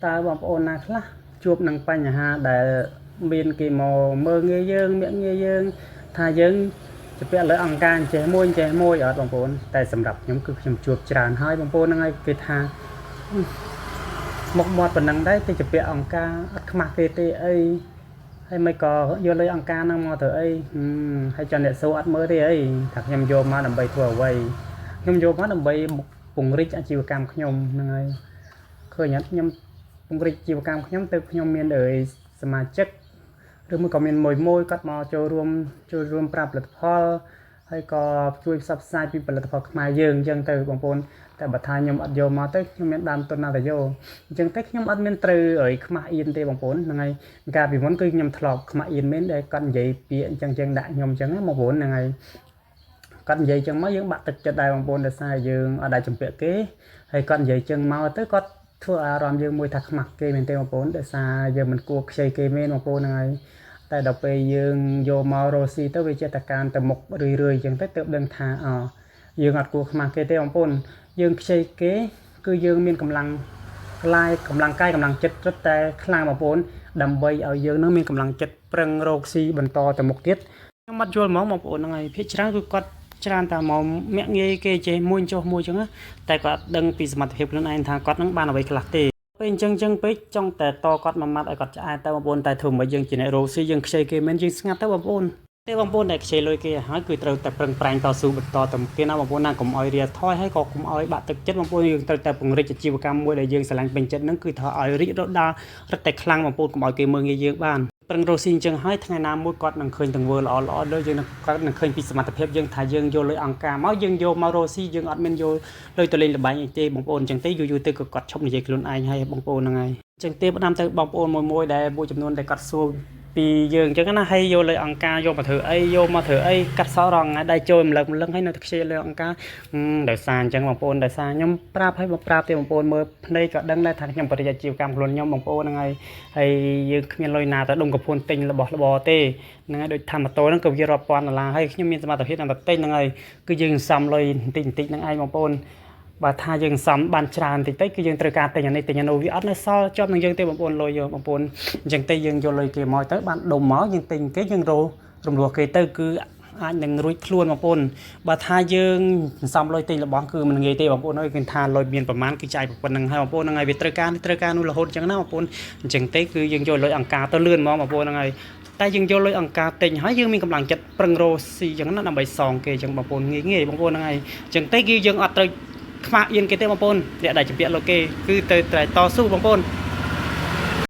តើបងប្អូនណាខ្លះជួបនឹងបញ្ហាដែលមានគេមកមើលងាយយើងមាក់ងាយយើងថាយើងជំពាក់លើអង្គការចេះមួយចេះមួយអត់បងប្អូនតែសម្រាប់ខ្ញុំគឺខ្ញុំជួបច្រើនហើយបងប្អូនហ្នឹងហើយគេថាមុខមាត់ប៉ុណ្ណឹងដែរគេជំពាក់អង្គការអត់ខ្មាស់គេទេអីហើយមិនក៏យកលុយអង្គការហ្នឹងមកធ្វើអីហើយចាអ្នកសួរអត់មើលទេអីថាខ្ញុំយកមកដើម្បីធ្វើអ្វីខ្ញុំយកមកដើម្បីពង្រីកអាជីវកម្មខ្ញុំហ្នឹងហើយឃើញអត់ខ្ញុំពង្រីកអាជីវកម្មខ្ញុំទៅខ្ញុំមានអើយសមាជិកឬមួយក៏មានមួយមួយគាត់មកចូលរួមចូលរួមប្រាប់ផលិតផលហើយក៏ជួយផ្សព្វផ្សាយពីផលិតផលខ្មែរយើងអញ្ចឹងទៅបងប្អូនតែបើថាខ្ញុំអត់យកមកទៅខ្ញុំមានដើមទុនណាទៅយកអញ្ចឹងទៅខ្ញុំអត់មានត្រូវឲ្យខ្មាស់អៀនទេបងប្អូនហ្នឹងហើយកាលពីមុនគឺខ្ញុំធ្លាប់ខ្មាស់អៀនមែនដែលគាត់និយាយពាក្យអញ្ចឹងចឹងដាក់ខ្ញុំអញ្ចឹងណាបងប្អូនហ្នឹងហើយគាត់និយាយចឹងមកយើងបាក់ទឹកចិត្តដែរបងប្អូនដោយសារយើងអត់ដែលជំពាក់គេហើយគាត់និយាយចឹងមកទៅគាត់ធ្វើអារម្មណ៍យើងមួយថាខ្មាស់គេមែនទេបងប្អូនដោយសារយើងមិនគួរខ្ចីគេមែនបងប្អូនហ្នឹងហើយតែដល់ពេលយើងយកមករកស៊ីទៅវាចេះតែកើនទៅមុខរឿយៗអញ្ចឹងទៅទើបដឹងថាអយើងអត់គួរខ្មាស់គេទេបងប្អូនយើងខ្ចីគេគឺយើងមានកម្លាំងឡាយកម្លាំងកាយកម្លាំងចិត្តរឹតតែខ្លាំងបងប្អូនដើម្បីឲ្យយើងនឹងមានកម្លាំងចិត្តប្រឹងរកស៊ីបន្តទៅមុខទៀតខ្ញុំអត់យល់ហ្មងបងប្អូនហ្នឹងហើយភាគច្រើនគឺគាត់ច្រើនតែមកមាក់ងាយគេចេះមួយចុះមួយអញ្ចឹងណាតែគាត់អត់ដឹងពីសមត្ថភាពខ្លួនឯងថាគាត់នឹងបានអ្វីខ្លះទេពេលអញ្ចឹងចឹងពេកចង់តែតគាត់មួយម៉ាត់ឲ្យគាត់ឆ្អែតទៅបងប្អូនតែធ្វើមិនយើងជាអ្នករកស៊ីយើងខ្ចីគេមែនយើងស្ងាត់ទៅបងប្អូនទេបងប្អូនដែលខ្ចីលុយគេហើយគឺត្រូវតែប្រឹងប្រែងតស៊ូបន្តទៅមុខទៀតណាបងប្អូនណាកុំឲ្យរាថយហើយក៏កុំឲ្យបាក់ទឹកចិត្តបងប្អូនយើងត្រូវតែពង្រីកអាជីវកម្មមួយដែលយើងស្រឡាញ់ពេញចិត្តហ្នឹងគឺថាឲ្យរីករដាលរឹតតែខ្លាំងបងប្អូនកុំឲ្យគេមើលងាយយើងបានប្រឹងរកស៊ីអញ្ចឹងហើយថ្ងៃណាមួយគាត់នឹងឃើញទង្វើល្អល្អលើយើងនឹងគាត់នឹងឃើញពីសមត្ថភាពយើងថាយើងយកលុយអង្គការមកយើងយកមករកស៊ីយើងអត់មានយកលុយទៅលេងល្បែងអីទេបងប្អូនអញ្ចឹងទេយូរយូរទៅក៏គាត់ឈប់និយាយខ្លួនឯងហើយបងប្អូនហ្នឹងហើយអញ្ចឹងទេផ្ដាំទៅបងប្អូនមួយមួយដែលមួយចំនួនដែលគាត់សួរពីយើងអញ្ចឹងណាហើយយកលុយអង្គការយកមកធ្វើអីយកមកធ្វើអីកាត់សក់រងថ្ងៃដៃចូលម្លឹងម្លឹងហើយនៅតែខ្ជិលលុយអង្គការដោយសារអញ្ចឹងបងប្អូនដោយសារខ្ញុំប្រាប់ឲ្យបងប្រាប់ទេបងប្អូនមើលភ្នែកក៏ដឹងដែរថាខ្ញុំបរិយាជីវកម្មខ្លួនខ្ញុំបងប្អូនហ្នឹងហើយហើយយើងគ្មានលុយណាទៅដុំកំភួនទិញរបស់របរទេហ្នឹងហើយដូចថាម៉ូតូហ្នឹងក៏វារាប់ពាន់ដុល្លារហើយខ្ញុំមានសមត្ថភាពដើម្បីទិញហ្នឹងហើយគឺយើងសំលុយបន្តិចបន្តិចហ្នឹងឯងបងប្អូនបើថាយើងសំបានច្រើនតិចទៅគឺយើងត្រូវការទិញអានេះទិញអានោះវាអត់នៅសល់ជាប់នឹងយើងទេបងប្អូនលុយបងប្អូនអញ្ចឹងទេយើងយកលុយគេមកទៅបានដុំមកយើងទិញគេយើងររំលោះគេទៅគឺអាចនឹងរួចខ្លួនបងប្អូនបើថាយើងសំលុយទិញរបស់គឺមិនងាយទេបងប្អូនអើយគឺថាលុយមានប្រមាណគឺចាយប៉ុណ្្នឹងហើយបងប្អូនហ្នឹងហើយវាត្រូវការនេះត្រូវការនោះរហូតអញ្ចឹងណាបងប្អូនអញ្ចឹងទេគឺយើងយកលុយអង្គការទៅលឿនហ្មងបងប្អូនហ្នឹងហើយតែយើងយកលុយអង្គការទិញហើយយើងមានកម្លាំងចិត្តប្រឹងរកស៊ីអញ្ចឹងណាដើម្បីសងគេអញ្ចឹងបងប្អូនងាយងាយបងប្អូនហ្នឹងហើយអញ្ចឹងទេគឺយើងអត់ត្រូវខ្មាស់អៀនគេទេបងប្អូនអ្នកដែលជំពាក់លោកគេគឺទៅតែតស៊ូបងប្អូន។